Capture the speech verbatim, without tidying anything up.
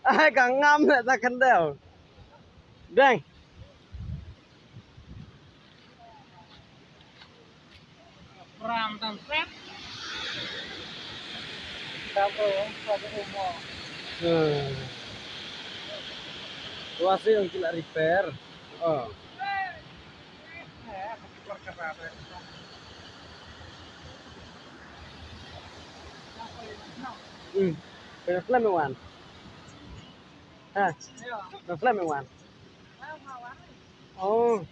Ai, ka ngam na ta kandel. Deng. Pram tam set. Tam ko, ko ko mo. Hmm. Wa se ong ki la repair. Oh. Hmm. Pynslem wan. Ha. Pynslem wan. Oh.